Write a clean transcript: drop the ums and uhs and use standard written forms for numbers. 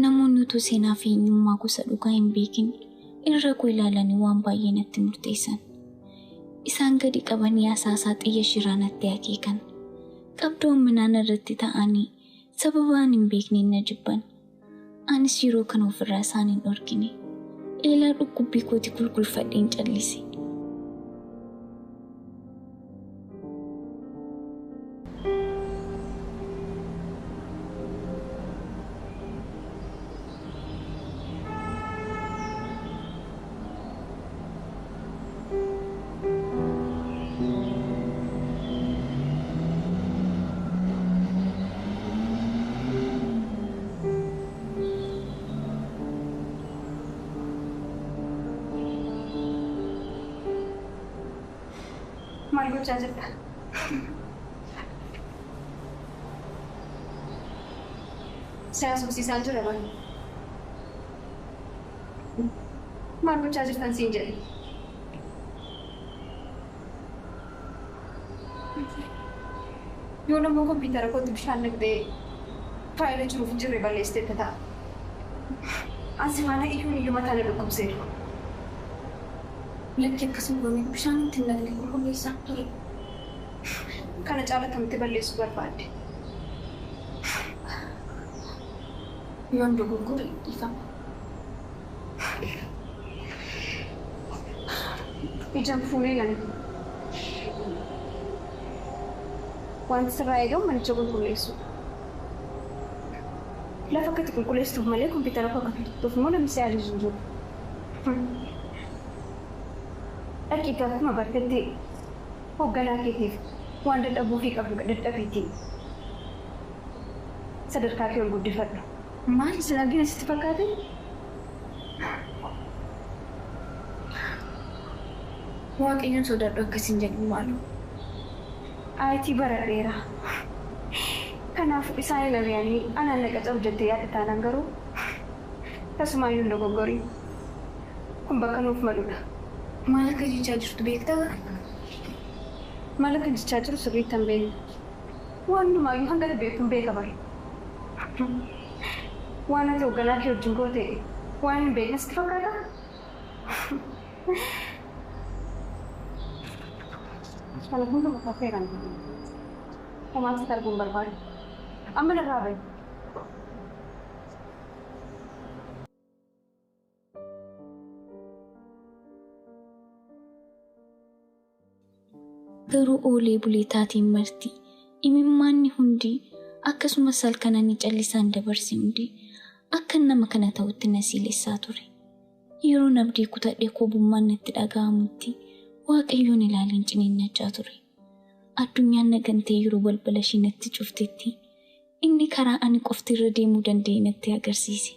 Namoonni utuu seenaa fi eenyummaa gosa dhugaa hin beekin irra koo ilaalanii waan baay'ee natti murteessan. Isaan gadi qabanii asaasaa xiyya shiraa natti akeekan. Qabdoo minaan irratti ta'anii sababa ani hin beekneen na jibban. Anis yeroo kana ofirraa isaan hin dhorkine. Eelaa dhukkubbii kooti kulkulfadheen callise. Maal gochaa jirta? Si haasofsiisaan jira bara. Maal gochaa jirtan siin jedhe. Yoo nammoo kompiitara kootti bishaan naqxee faayila jiruuf hin jirre balleessiteetta ta'a. Asi faana iyyuun iyyuu mataa na dhukkubseera. Lakki akkasuma goone bishaan itti hin naqne qulqulleessaa ture. Kana caala akkamitti balleessuu barbaadde? Yoon dogoggore dhiifama. Ijaan fuunee nani. Wanti sirraa eegamu manicha qulqulleessuudha. Lafa akka itti qulqulleessituuf malee kompiitara koo akka tuttuuf immoo namni si ajaju hin jiru. Dhaqiitii akkuma bartetti hoogganaa keetiif waan dadhabuufii qabdu dadhabiitii sadarkaa kee ol guddifadhu. Maal isin argina sitti fakkaate? Waaqayyoon sodaadhu akkas hin jedhin maaloo. IT baradheera. Kanaaf isaan hin ari'anii anaan na qacaru jettee yaadda taanaan garuu tasumaayyuu hin dogoggoriin. Kun bakka nuuf maludha. Maal akka jechaa jirtu beektaa? Maal akka jechaa jiru sirriitti hin beekne. Waan hundumaayyuu hanga ati beektu hin beeka bare. Waan ati hoogganaa kee wajjin goote waan hin beekne sitti fakkaataa? Kana hunduma kafeeran. Homaa sitti arguu hin barbaadu. Amma narraa bahi. Garuu oolee bulee taateen marti imimmaanni hundi akkasumas halkan ani callisaan dabarse hundi akka nama kana ta'utti na siilessaa ture. Yeroon abdii kutadhee kobummaan natti dhaga'amutti Waaqayyoon ilaaleen ciniinnachaa ture. Addunyaan na gantee yeroo balbala ishee natti cuftetti inni karaa ani qofti irra deemuu danda'e natti agarsiise.